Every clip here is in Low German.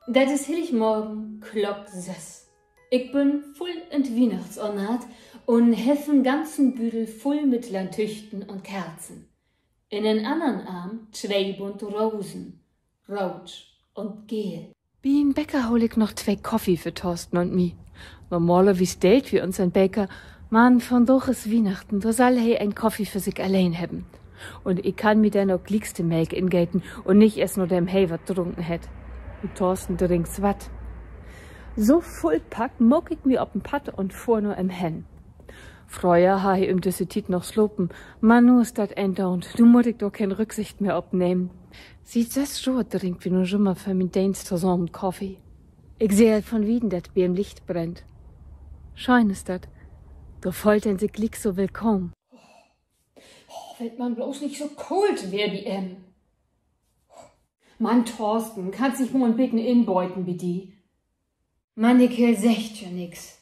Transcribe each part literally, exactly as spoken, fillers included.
Dat is Hilligmorgen, Klock söss. Ik bün vull in't Wiehnachtsornat un heff en ganzen Büdel vull mit Lantüchten un Kerzen. In den annern Arm twee bunte Rosen, root un geel. Bi'n Bäcker hool ik noch twee Koffie för Thorsten un mi. Normalerwies deelt wi uns en Beker, man vondaag is Wiehnachten, dor sall he en Koffie för sik alleen hebben. Un ik kann mi denn ok glieks de Melk ingeten un nich eerst nadem he wat drunken hett. Un Thorsten drinkt swatt. So vullpackt maak ik mi op en Padd un fohr na em hen. Fröher harr he üm düsse Tiet noch slapen, man nu is dat eendoont, nu mutt ik dor keen Rücksicht mehr op nehmen. Siet söss Johr drinkt wi nu jümmer för mien Deenst tosamen Koffie. Ik seh al von wieden, dat bi em Licht brennt. Schöön is dat. Dor föhlt een sik gliek so willkamen. Oh, wenn man blots nich so koolt weer bi em. Man Thorsten, kannst nich mal en beten inböten bi di? Man de Keerl seggt ja nix.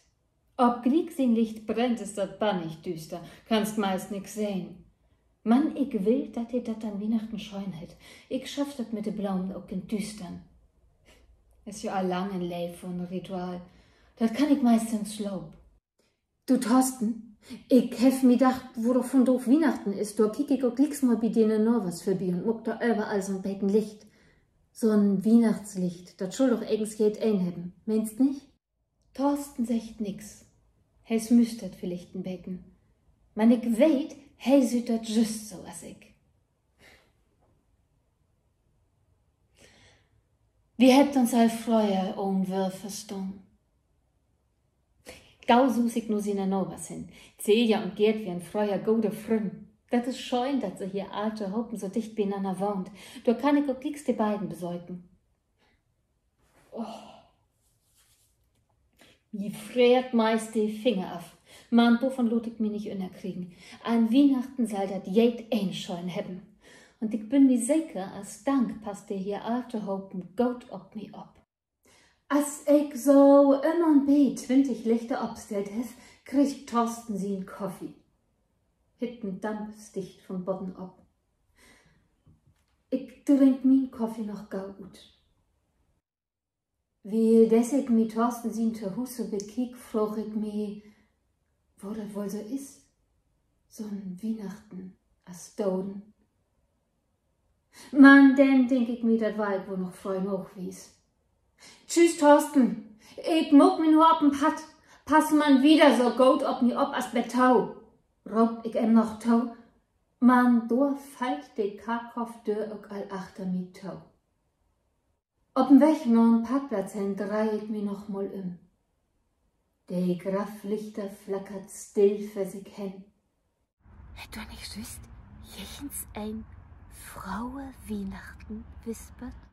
Of gliek sien Licht brennt, is dat bannig düüster, kannst meist nix sehn. Man ik will, dat he dat an Wiehnachten schöön hett. Ik schaff dat mit de Blomen ok in Düüstern. Is ja al lang en Leev un Ritual. Dat kann ik meist in Slaap. Du Thorsten, ik heff mi dacht, wo doch vondaag Wiehnachten is, dor kiek ik ok glieks mal bi dien Navers vörbi un maak dor överall so'n beten Licht. So'n Wiehnachtslicht, dat schull doch egens jedeen hebben, meenst nich? Thorsten seggt nix. He smüstert villicht en beten. Man ik weet, he süht dat jüst so as ik. Wi hebbt uns al fröher ahn Wöör verstahn. Gau suus ik na siene Navers hen. Celia un Gerd weren fröher gode Frünnen. Dat is schöön, dat se hier all tohopen so dicht bi'nanner wahnt. Dor kann ik ok glieks de beiden besöken. Oh. Mi freert meist de Finger af. Man dorvon laat ik mi nich ünnerkriegen. An Wiehnachten sall dat jedeen schöön hebben. Un ik bün mi seker, as Dank passt de hier all tohopen goot op mi op. As ik so üm un bi twintig Lichter opstellt heff, kriggt Thorsten sien Koffie. Hitten Damp stiggt von botten op. Ik drink mien Koffie noch gau ut. Wieldes ik mi Thorsten sien Tohuus so bekiek, fraag ik mi, wo dat woll so is, so'n Wiehnachten as Doden. Man denn denk ik mi, dat warr ik woll noch fröh noog wies. Tschüüs, Thorsten. Ik maak mi nu op en Padd. Pass man wieder so goot op mi op as bet to, roop ik em noch to. Man dor fallt de Karkhoffdöör ok al achter mi to. Op en Weg na'n Parkplatz hen dreih ik mi noch mal üm. De Grafflichter flackert still vör sik hen. Hett dor nich jüst jichtenseen Frohe Wiehnachten wispert?